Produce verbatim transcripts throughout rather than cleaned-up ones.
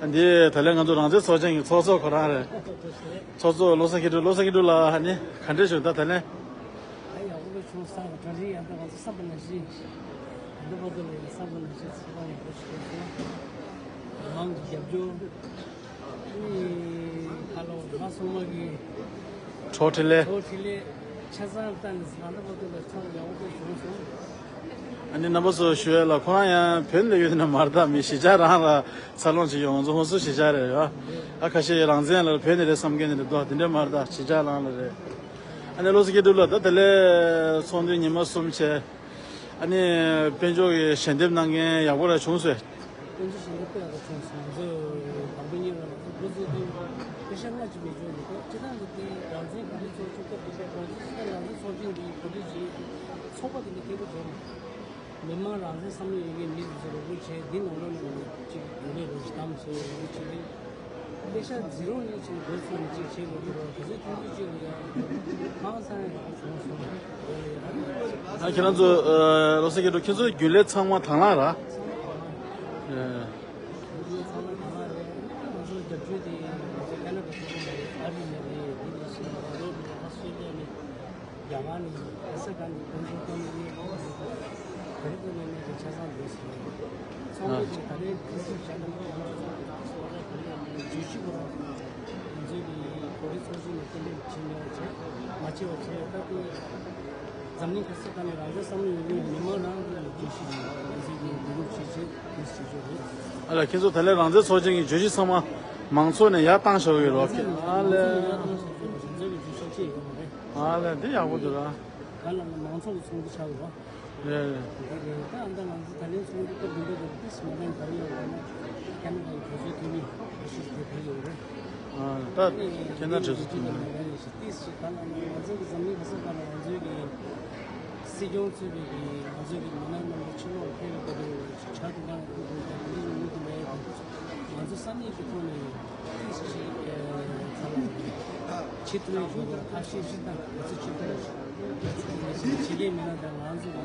འདི་ད་ལན་ང་ཚོ་རང་བཙན་ཚོགས་ཆེན་གྱི་ཚོགས་གཙོ་ཁོ་རང་རེད། ཚོགས་གཙོ་བློ་བཟང་མཁས་གྲུབ། བློ་བཟང་མཁས་གྲུབ་ལགས་ནི་ག་འདྲས་བྱུང་ད་ད་ལན། ཨ་ཡག་པོ་བྱུང་སོང་། གྲ་སྒྲིག་ཡག་པོ། ང་ཚོ་བསམ་པ་ནང་བཞིན། ད་ལྟ་བར་དུ་ལ་ཡང་བསམ་པ་ནང་བཞིན་ཚོགས་པ་ཡག་པོ་ཞིག་ཐུབ་སོང་། མང་གི་རྒྱབ་སྐྱོར། ཨ་ནི་ཁ་ལོ་མ་སོང་མ་གི་གྲོགས་འཕྲིན་ལས། གྲོགས་འཕྲིན་ལས་ཆ་ཚང་བཏང་ནས་ང་ཚོ་བར་དུ་ལ་ཚོགས་ཡག་པོ་བྱུང་སོང་། ཨ་ནི་རྣམ་པ་ཚོ་ཞུ་ཡ་ལ་ཁོ་རང་ཡང་བོད་ལ་ཡོད་ན་མ་རེད་ད། མི་གཞིས་ཆགས་རང་ལ་འཚར་ལོངས་བྱེད་ཡོང་ང་ཚོ་ཧོན་སུར་གཞིས་ཆགས་རེད་ཡ། ཨ་ཁ་ཤས་རང་བཙན་ལ་བོད་ནས་རེད་བསམ་མཁན་ནི་རེད་དོ། དེ་འདྲ་མ་རེད་ད། གཞིས་ཆགས་རང་ལ་རེད། ཨ་ནི་བློ་བཟང་མཁས་གྲུབ་ལགས་ད་དེ་ལས་ཚོགས་འདུ་ཉི་མ་གསུམ་བྱས། ཨ་ནི་དཔལ་འབྱོར་གྱི་ཞལ་འདེབས་གནང་མཁན་ཡག་པོ་ར་བྱུང་སོང་། དཔལ་འབྱོར་ཞལ་འདེབས་དཔེ་ཡག་པོ་བྱུང་སོང་། ང་ཚོ་དང་པོ་ཉིད་ར་ང་ཚོ་འགོ་བཙུགས་དུས་པེ་ཤག་སྔ་ཕྱི་མེད་ཅོག་འདུག་སྤྱིར་བཏང་གི་དེ་རང་བཙན་གོ་སྒྲིག་ཚོགས་ཆུང་སྐབས་དེ་ཚོ་རང་བཙན་ཚོགས་ཆེན་འདི་གོ་སྒྲིག་བྱས། ཚོགས་པ་དེ་འདྲ་སྐད་པོ་བྱས་མ། མི་མང་རང་བཙན་བསམ་བློ་ཡོད་མཁན་མི་དེ་ཚོ་རོགས་པ་བྱས། འདི་ནང་ལོགས་ནས་ཅིག་དགོས་པའི་རོགས་ཞིག་གཏམ་བྱས། རོགས་པ་བྱས་ཏེ། པེ་ཤག་འཛིན་རོགས་ནས་ཅིག་འགོ་ཚུགས་ནས་ཅིག་བྱེད་དགོས་ཀྱི་རེད། དེ་ཚོའི་མཐུན་འགྱུར་ཅིག་ལ་ཡང་ཧང་སང་ཡང་བྱུང་སོང་། ཨ་ཁྱེད་རང་ཚོ་ཨ་བློ་བཟང་མཁས་གྲུབ་ཁྱེད་ཚོའི་རྒྱུན་ལས་ཚང་མ་དང་བླངས་ར། ཨ། རྒྱུན་ལས་ཚང་མ་དང་བླངས་རེད། ང་ཚོ་རྒྱབ་སྐྱོར་དེ་ང་ཚོ་ཁ་ན་ཌ་སོ་སོ་མ་རེད། ཨ་རི་ནས་རེད། འདི་ནས་སོང་ཡོ་རོབ་ནས། ཨ་སི་ཊྲེ་ལི་ཡ་ནས། རྒྱ་གར་ནས། ཨ་ས་ག་ནས། དཔལ་འབྱོར་བཏོན་ནས་ག་རེ་བཏོན་ནས་མེད་ཀྱི་ཆ་ཚང་འདུག་ཟེར། ཚོང་ལས་ཀྱི་ད་ལན་དུས་ཚོད་བཞག་ན་ང་ཚོ་ཚོགས་པ་ག་ལེར་བརྗོད་གཞི་གོ་ར། ང་ཚོའི་གི་གོ་སྒྲིག་ཚོགས་ཆུང་ནས་གཏན་འབེབས་བྱས་མེད་པ་བྱས། མ་བྱས་པ་བྱས། ད་དེ་འཛམ་གླིང་ག་ས་ག་ནས་རང་བཙན་བསམ་བློ་ཡོད་མཁན་མི་མང་རང་གི་བརྗོད་གཞི་ཞིག་ང་ཚོའི་གི་འདེམས་ངོ་བྱས་བྱས་དེ་བྱེད་རྒྱུ་རེད། ཨ་ལ་ཁྱེད་ཚོ་ད་ལན་རང་བཙན་ཚོགས་ཆེན་གྱི་བརྗོད་གཞི་ཚང་མ་མང་ཚོགས་ནས་ཡར་བཏང་བཞག་ཡོད་རོགས། ཨ་ལས། ང་ཚོའི་གི་བརྗོད་གཞི་གཅིག་ཡོད་རེད། ཨ་ལས་འདི་ཡག་པོ་འདུག་ར། ག་ལ་ང་མང་ཚོགས་ཀྱི་ཚོགས་འདུ་ཆགས་ཡོད་རོགས། རེད་རེད། འདི་རེད། ད་ཨ་མདའ་ང་ཚོ་ད་ལན་ཚོགས་འདུ་སྐབས་བདུན་པའི་སྐབས་ཏིས་མ་ལན་ག་རེ་ཡོད་ལབ་ན། ཁ་ན་ཌ་ཡི་གྲོས་ཚོགས་འཐུས་མི་ཞིག་དེ་ཕེབས་ཡོད་རེད། ཨ་ད་ཁྱེད་རང་གྲོས་ཚོགས་འཐུས་མི་རེད། ཏིས་ཞིག་ག་ལ་ང་ཚོ་གི་འཛམ་གླིང་ག་ས་ག་ལ་ང་ཚོའི་གི་སྲིད་སྐྱོང་གཙོས་པའི་གི་ང་ཚོའི་གི་མི་སྣ་རྣམ་པ་ཕྱི་ལོགས་ཕེབས་པའི་སྐབས་དེ་བྱ་དེ་འདྲ་ང་ཚོ་གི་འདི་ནི་མི་དེ་འདྲ་ཡོད་དེ། ང་ཚོ་ས་གནས་ཀྱི་ཐོག་ནས་ཏིས་ཞིག་ཨ་ཚ་ལ་ཆེད་དུ་ནས་ཞུ་དགོས། ཐབས་ཤེས་ཤིག་དང་། ང་ཚོ་ཆེད་དུ་ནས་ཕྱི་རྒྱལ་མི་སྣ་དང་ང་ཚོ་གི་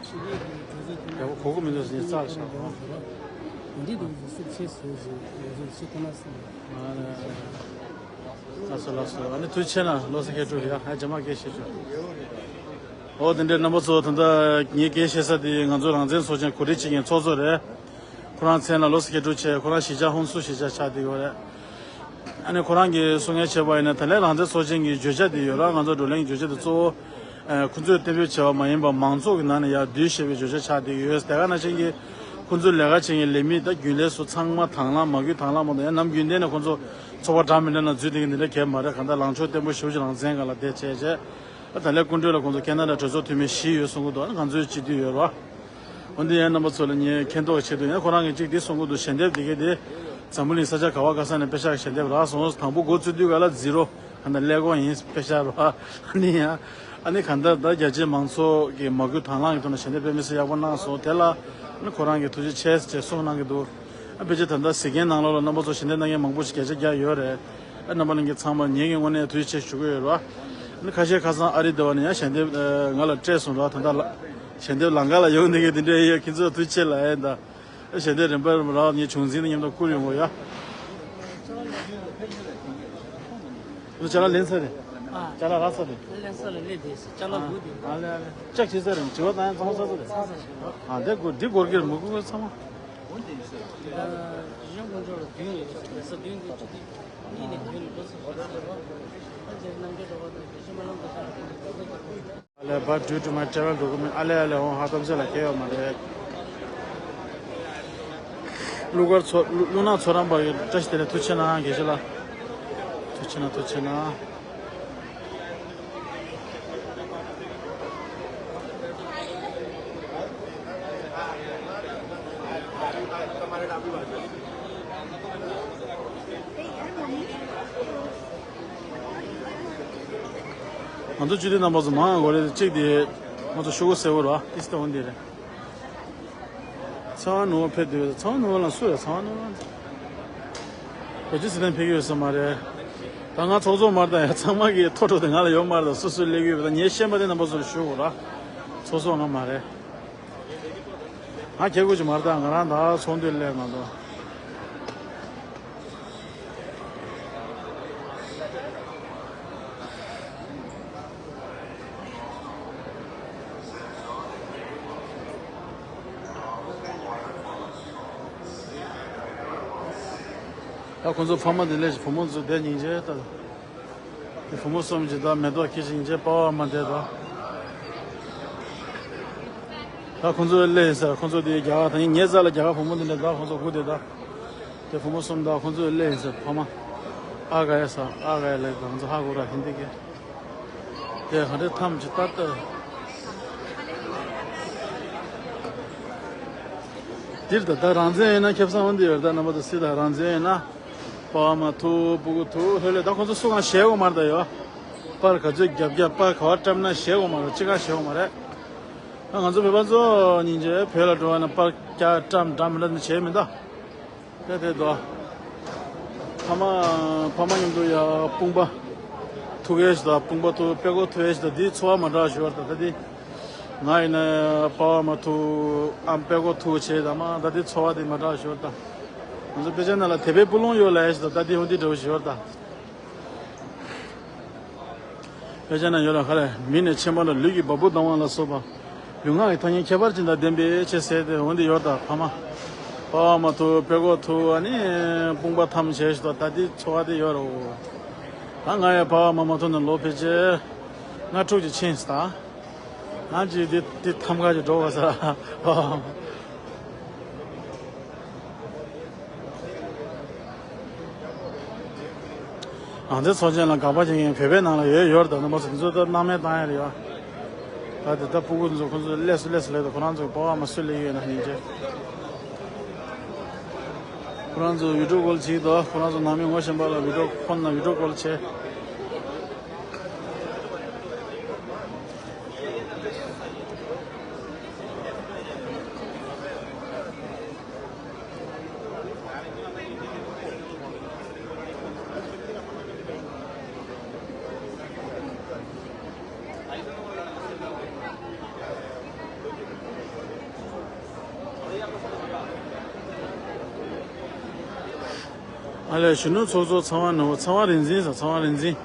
ཕྱི་རྒྱལ་གྱི་གྲོས་ཚོགས་ཐོག་ནས་ཡག་པོ་གོ་གི་མི་འདུག་ཟེར་ནས་རྩ་ལ་བཞག་པ། འདི་དུས་སུ་སུ་ཆེ་སུ་ཞིག་ང་ཚོ་སུ་ཁོ་ན་སུ། ལགས་སོ་ལགས་སོ། ཨ་ནི་ཐུགས་རྗེ་ཆེ་གནང་། བློ་བཟང་མཁས་གྲུབ་ཡ། ཨ་རྗེས་མ་སྐད་ཆ་ཞུ། ཨོ་དེ་འདྲའི་རྣམ་པ་ཚོ། ད་ལྟ་ངས་སྐད་བཤད་ས་དེ་ང་ཚོ་རང་བཙན་ཚོགས་ཆེན་གོ་སྒྲིག་བྱེད་མཁན་ཚོགས་གཙོ་རེད། ཁོ་རང་མཚན་ལ་བློ་བཟང་མཁས་གྲུབ་བྱས། ཁོ་རང་གཞིས་ཆགས་ཧོན་སུར་གཞིས་ཆགས་ཆགས་བསྡད་ཡོད་རེད། ཨ་ནི་ཁོ་རང་གིས་གསུང་མཁན་བྱས་པ་ཡིན་ན། ད་ལན་རང་བཙན་ཚོགས་ཆེན་གྱི་བརྗོད་བྱ་དེ་ཡོད་ར། ང་ཚོ་བགྲོ་གླེང་གི་བརྗོད་བྱ་དེ་གཙོ་བོ་ཨ་ཁོ་ཚོས་གཏན་འབེབས་བྱས་པ་མ་ཡིན་པ་མང་ཚོགས་ཀྱི་ནང་ནས་ཡར་བསྡུས་བྱས་པའི་བརྗོད་བྱ་ཆགས་བསྡད་ཡོད། དེ་ག་ནང་བཞིན་གྱི་ཁོ་ཚོའི་ལས་ཀ་བྱེད་མཁན་ལས་མི་དང་རྒྱུན་ལས་ཚོ་ཚང་མ་དང་བླངས། མ་དགོས་དང་བླངས་མ་གཏོགས། ཡང་ནམ་རྒྱུན་གཏན་ནས་ཁོ་ཚོ་ཚོགས་པ་འདྲ་མི་འདྲ་ནང་འཛུལ་བསྡད་མཁན་དེ་འདྲ་གང་ཡང་མ་རེད། གང་ལྟར་ལངས་ཕྱོགས་བརྟན་པོ་ཞེ་པོ་ཅིག་རང་བཙན་སྒང་ལ་བསྡད་བྱས་བྱས། ད་ལན་སྐུ་མགྲོན་ལ་ཁོང་ཚོ་ཁེ་ན་ཌ་གྲོས་ཚོགས་འཐུས་མི་བཞི་ཡོད་གསུང་གི་འདུག་ང་ཚོའི་སྤྱི་འཐུས་ཡོད་རོགས། འོན་ཏེ་ཡང་རྣམ་པ་ཚོ་ལ་ངས་མཁྱེན་རྟོགས་ཆེད་དུ། ཡང་ཁོ་རང་གིས་གཅིག་འདི་གསུང་གི་འདུག་ཞལ་འདེབས་འདི་གའི་དེ་འཛམ་བུ་གླིང་ས་ཆ་ག་བ་ག་ས་ནས་པེ་ཤག་གི་ཞལ་འདེབས་རག་སོང་། དང་པོ་འགོ་བཙུགས་དུས་ག་ལ་ཛི་རོ། ད་ལྟ་ཀླད་ཀོར་ཡིན། པེ་ཤག་རོ། ཨ་ནི་ཡང་ཨ་ནི་གང་ལྟར་ད་རྒྱ་ཆེའི་མང་ཚོགས་ཀྱི་མ་བསྐུལ་དང་བླངས་ཀྱི་ཐོག་ནས་ཞལ་འདེབས་དཔེ་མི་སྲིད་ཡག་པོ་གནང་སོང་། དེ་ལ་ཨ་ནི་ཁོ་རང་གིས་ཐུགས་རྗེ་ཆེ་ཟེར་གསུང་གནང་གི་འདུག་ཨ་ཕལ་ཆེར་ད་ལྟ་གཟིགས་མཁན་ནང་ལོགས་ལ་རྣམ་པ་ཚོ་ཞལ་འདེབས་གནང་མཁན་མང་པོ་ཞིག་བརྒྱ་ཆ་བརྒྱ་ཡོད་རེད། ཨ་རྣམ་པ་ལྷན་རྒྱས་ཚང་མ་ངེད་ཀྱི་ངོས་ནས་ཐུགས་རྗེ་ཆེ་ཞུ་གི་ཡོད་རེད་བ། ཨ་ནི་ཁ་ཤས་ཁ་སང་ཨ་རི་སྡེ་བ་ནས་ཡང་ཞལ་འདེབས་ཨ་ང་ལ་སྤྲད་སོང་ར། ད་ལྟ་ལ་ཞལ་འདེབས་ལམ་ཁ་ལ་ཡོང་བསྡད་མཁན་དེ་འདྲ་ཡོད། ཁྱེད་ཚོ་ཐུགས་རྗེ་ཆེ་ལབ་ཡ་ཡིན་ད། ཨ་ཞལ་འདེབས་རིམ་པ་རིམ་པ་རག་ངས་བྱུང་འཛིན་དང་མཉམ་དུ་བསྐུར་ཡོང་གི་ཡོད། ཨ་ཅ་ལག་ལེན་ཚར་རེད། ཨ། ཅ་ལག་རག་ཚར་རེད། ལེན་ས་ལ་སླེབས་བསྡད་ཟེར། ཅ་ལག་སྒུག་བསྡད། ཨ་ལེ་ཨ་ལེ། ལྕགས་བྱས་ཚར་རེད། དྲི་བ་བཏང་ཡ་ཚང་མ་ཚར་ཚར་རེད། ཚར་ཚར་རེད། ཨ་འདི་སྒུག་འདི་སྒུག་གི་རེད། མི་སྒུག་གི་ཚང་མ། ཨ་ལས། But due to my travel document, ཨ་ལས་ཨ་ལས། འོང་ཧ་གཏམ་བཤད་ལ་གལ་ཡོད་མ་རེད། གླུ་གར་ཚོ་གླུ་གླུ་ནག་ཚོ་རམ་པ་ཡོད། བཀྲ་ཤིས་བདེ་ལེགས། ཐུགས་རྗེ་ཆེ་གནང་། དགེ་བཤེས་ལགས། ཐུགས་རྗེ་ཆེ་གནང་། ཐུགས་རྗེ་ཆེ་གནང་། ང་ཚོ་སྤྱི་འཐུས་རྣམ་པ་ཚོ་མང་དགོས་རེད། གཅིག་དེ་ང་ཚོ་ཤོག་གུ་སེར་པོ་ར་ཏི་སི་ཏེ་འོན་དེ་རེད། ཚེ་དབང་ནོར་བུ་ཕེབས་དུས། ཚེ་དབང་ནོར་བུ་ལ་སུ་རེད། ཚེ་དབང་ནོར་བུ་ལ་རྡོ་རྗེ་སེ་བན་ཕེབས་ཀྱི་ཡོད་ས་མ་རེད། ད་ང་ཚོགས་གཙོ་མར་དང་ཡང་ཚང་མ་གི་ཐོ་འགྲོ་དེ་ང་ལ་ཡོད་མ་རེད། ད་སུ་སུ་སླེབས་ཀྱི་ཡོད་པ། ད་ངས་ཤེས་པ་དེ་རྣམ་པ་ཚོ་ལ་ཞུ་དགོས་ར། ཚོགས་གཙོ་ང་མ་རེད། ང་ཁྱེད་དགོས་ཀྱི་མ་རེད། ད་ང་རང་ད་ཚོགས་འདུ་སླེབས་མ་གཏོགས། ད་ཁོང་ཚོ་ཕ་མ་དེ་ལས་བུ་མོ་ཚོ་བསྡད་སྙིང་རྗེ་ད། དེ་བུ་མོ་གསུམ་གྱིས་ད་མེ་ཏོག་ཁྱེར་ཞིང་རྗེས་པ་བ་མ་བསྡད་ད། ད་ཁོང་ཚོ་སླེབས་ཡིན་ཟེར། ཁོང་ཚོ་དེ་རྒྱ་གར་ད་ངའི་རྩ་ལ་རྒྱ་གར་བུ་མོ་དེ་འདྲ་ད་ཁོང་ཚོ་སྒུག་བསྡད་ད། དེ་བུ་མོ་གསུམ་ད་ཁོང་ཚོ་སླེབས་ཡིན་ཟེར། ཕ་མ་ཨ་ག་ཡ་ས་ཨ་ག་ཡ་ལས་ད་ཁོང་ཚོ་ཧ་གོ་ར་ཧིན་དི་གི། དེ་ག་འདྲ་ཐམས་ཅད་ལྟ་ལྟ། འདིར་ད་ལྟ་རང་བཙན་ཡིན་ན་ཁེ་བཟང་འོན་ཏེ་ཡོད། ད་རྣམ་པ་ཚོ་སྲིད་ད་རང་བཙན་ཡིན་ན་པ་བ་མ་ཐུག་སྤུ་གུ་ཐུག་ལྷོད་ལྷོད། ད་ཁོང་ཚོ་སུ་གང་ཞེད་དགོས་མ་རེད། ད་ཡོད་པར་ག་ཚོད་རྒྱབ་རྒྱབ་པར་ག་བ་བཀྲམ་ན་ཞེད་དགོས་མ་རེད། ཅི་གང་ཞེད་དགོས་མ་རེད། ད་ང་ཚོ་བོད་པ་ཚོ་སྙིང་རྗེ། བོད་ལ་འགྲོ་བ་ན་པར་རྒྱག་བཀྲམ་འདྲ་མི་འདྲ་ནི་བྱས་མི་འདུག་དེ་དེ་དོ། ཕ་མ་ཕ་མ་མཉམ་དུ་ཡ་དཔུང་པ་ཐུག་གས་ཤིག་དང་དཔུང་པ་ཐུག་པད་ཀོ་ཐུག་གས་ཤིག་དང་འདིའི་ཚོར་བ་མ་འདྲ་ཞུ་བར་དང་། ད་འདི་ང་ཡིན་ན་པ་བ་མ་ཐུག་ཨམ་པད་ཀོ་ཐུག་བྱས་དང་མ་ད་འདི་ཚོར་བ་འདི་མ་འདྲ་ཞུ་བར་དང་། ང་ཚོ་དཔེ་ཆ་ནང་ལ་དད་པའི་སྤུ་ལོང་ཡོད་ལབ་ཡས་ཤིག་དང་། ད་འདི་འོ་འདི་འདྲ་བོ་ཞུ་བར་དང་། དཔེ་ཆ་ན་ཡོད་ལ་ཁ་ལས་མི་ནི་ཕྱེ་མ་ལ་ལུས་ཀྱི་བ་སྤུ་ལྡང་བ་ལ་སོགས་པ། ལུས་ངག་གི་ཐ་སྙད་ཁྱད་པར་ཅན་དང་ལྡན་པའི་ཆེ་ཟེར་ཏེ་འོན་ཏེ་ཡོད་ད་ཕ་མ། པ་བ་མ་ཐུག་པད་ཀོ་ཐུག་ཨ་ནི་དཔུང་པ་འཐམ་བྱས་ཤིག་ད་ད་འདི་ཚོར་བ་དེ་ཡོད་རོ། ད་ང་ཡ་པ་བ་མ་མ་ཐུག་ནས་ལོ་ཕལ་ཆེར་ལྔ་དྲུག་ཅིག་ཕྱིན་སོང་ད། ང་ཅིག་འདི་འདི་ཐམ་ག་ཅིག་འགྲོ་བ་ས། ང་ཚོའི་ཚོགས་ཆེན་ལ་དགག་པ་བྱེད་མཁན་བོད་པའི་ནང་ལ་ཡོད་ཡོད་རེད། ད་ནང་པ་ཚོ་འདི་ཚོ་ད་སྣང་མེད་བཏང་ཡ་རེད་ཡ། ད་དེ་ད་སྤུ་གུ་འདི་ཚོ་ཁོང་ཚོ་སླེབས་སུ་སླེབས་སུ་སླེབས་ད་ཁོ་རང་ཚོ་པ་བ་མ་སུ་སླེབས་ཡོད་ན་སྙིང་རྗེ། ཁོ་རང་ཚོ་བི་ཌིའོ་ཀོལ་བྱེད་དོ། ཁོ་རང་ཚོ་ནང་མི་ངོ་ཤེས་པ་ལ་བི་ཌིའོ་ཁོང་ན་བི་ཌིའོ་ཀོལ་བྱེད། ཨ་ལས་གཞོན་ནུ་ཚོགས་གཙོ་ཚངས་པ་ནོར་བུ། ཚངས་པ་རིག་འཛིན་ཟེར། ཚངས་པ་རིག་འཛིན།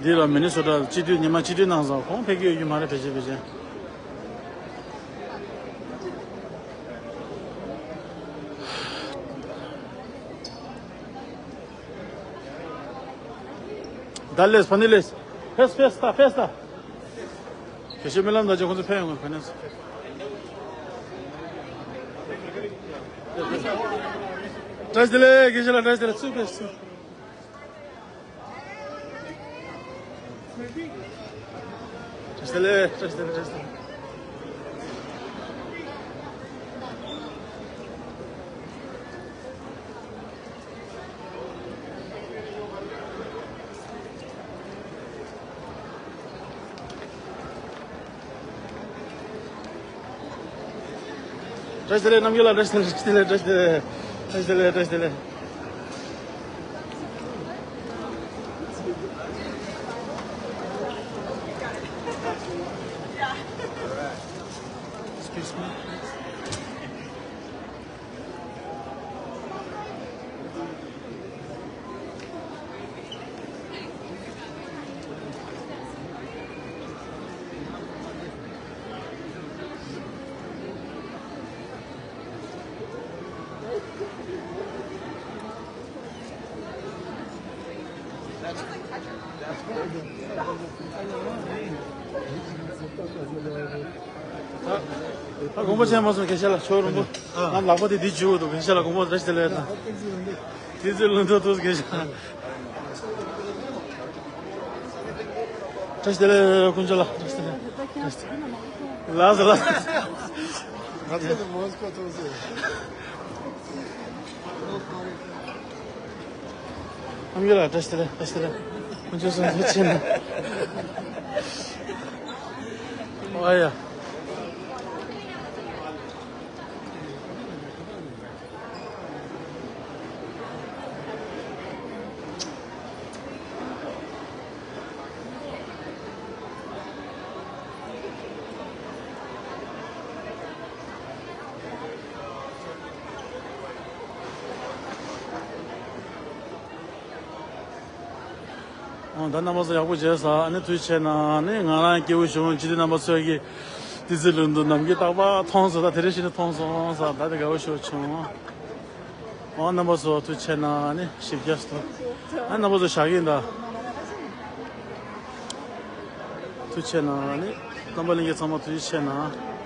འདི་ལ་མི་ནི་སོ་ཊ་སྤྱི་འཐུས་ཉི་མ་སྤྱི་འཐུས་གནང་སོང་། ཁོང་ཕེབས་ཀྱི་ཡོད་རྒྱུ་མ་རེད། ཕལ་ཆེར་ཕལ་ཆེར། ད་ལེས་ཕ་ནི་ལེས། ཕེས་ཕེས་ད་ཕེས་ད། དགེ་བཤེས་སྨོན་ལམ་དང་བཅས་ཁོང་ཚོ་ཕེབས་ཡོང་གི་ག་ནས། བཀྲ་ཤིས་བདེ་ལེགས། དགེ་བཤེས་ལགས་བཀྲ་ཤིས་བདེ་ལེགས། ཚུར་ཕེབས་ཚུར། བཀྲ་ཤིས་བདེ་ལེགས། བཀྲ་ཤིས་བདེ་ལེགས། བཀྲ་ཤིས་བདེ་ལེགས། བཀྲ་ཤིས་བདེ་ལེགས། རྣམ་རྒྱལ་ལགས་བཀྲ་ཤིས་བདེ་ལེགས། བཀྲ་ཤིས་བདེ་ལེགས། བཀྲ་ཤིས་བདེ་ལེགས། བཀྲ་ཤིས་བདེ་ལེགས། Excuse me. ད་དགོངས་པ་ཆེན་མ་སོང་། དགེ་བཤེས་ལགས་ཆོས་རོང་པོ། ང་ལག་པ་དེ་འདི་འཇུ་འདུག་དགེ་བཤེས་ལགས་དགོངས་པ་བཀྲ་ཤིས་བདེ་ལེགས་དང་། དེ་ཚོའི་ལུང་དུ་འདུག་དགེ་བཤེས་ལགས། བཀྲ་ཤིས་བདེ་ལེགས་དཀོན་མཆོག་ལགས། བཀྲ་ཤིས་བདེ་ལེགས། ལགས་སོ་ལགས་སོ། ང་ཚོ་ནི་མོ་སི་ཀོ་ཚོགས་སུ། རྣམ་རྒྱལ་ལགས་བཀྲ་ཤིས་བདེ་ལེགས། བཀྲ་ཤིས་བདེ་ལེགས། དཀོན་མཆོག་གསུམ་མཛོད་ཆེན་ལ། ཨ་ཡ། ཨོ་ད་རྣམ་པ་ཚོ་ཡག་པོ་བྱས་ས། ཨ་ནི་དུས་ཆེ་ན་ཨ་ནི་ང་རང་སྐྱེས་བུ་གཞོན་པ་སྤྱི་འཐུས་རྣམ་པ་ཚོས་ཀྱི་ཏི་ཙི་ལུང་དུ་ནམ་མཁའི་རྟག་པར་མཐོང་སོང་། ད་དེ་རིང་ཞིག་ནི་མཐོང་སོང་ས། ད་དེ་དགའ་བོ་ཞིག་བྱུང་། ཨ་རྣམ་པ་ཚོ་ཐུགས་རྗེ་ཆེ་གནང་། ཨ་ནི་ཞིབ་རྒྱས་སུ་ཨ་རྣམ་པ་ཚོ་བཞག་གིན་གདའ། ཐུགས་རྗེ་ཆེ་གནང་། ཨ་ནི་རྣམ་པ་ལྷན་རྒྱས་ཚང་མ་ཐུགས་རྗེ་ཆེ་གནང་།